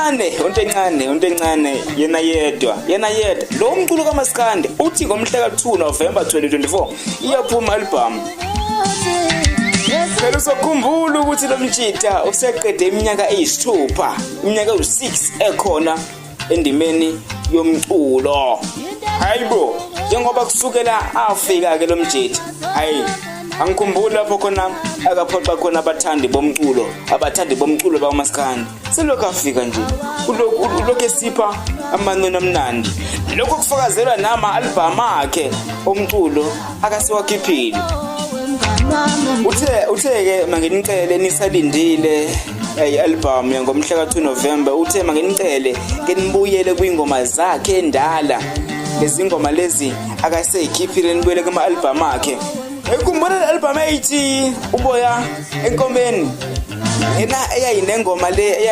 Untencane, untencane, untencane yena yedwa, yena yedwa. Lo mculo kaMaskandi uthi ngomhla ka-2 November 2024 iyaphuma album. Phela usokhumbula ukuthi lo mjita useqede iminyaka eyisithupha, iminyaka ewu-6 ekhona endimeni yomculo. Hayibo, njengoba kusukela afika ke lo mjita, hayi angikhumbuli lapho khona akaphoxa khona abathandi bomculo, abathandi bomculo bakamaskandi. Selokhu afika nje ulokhu esipha amanoni amnandi. Lokho kufakazelwa nama-albhamu akhe omculo akasewakhiphile. Uthe uthe-ke manginicele nisalindile i-albhamu yangomhla ka-2 November, uthe manginicele ke nibuyele kwingoma zakhe endala, lezi ngoma lezi akaseyikhiphile, nibuyele kuma-albhamu akhe. Ekhumbula le-albhamu eyithi Uboya Enkomeni, yena eyayinengoma le.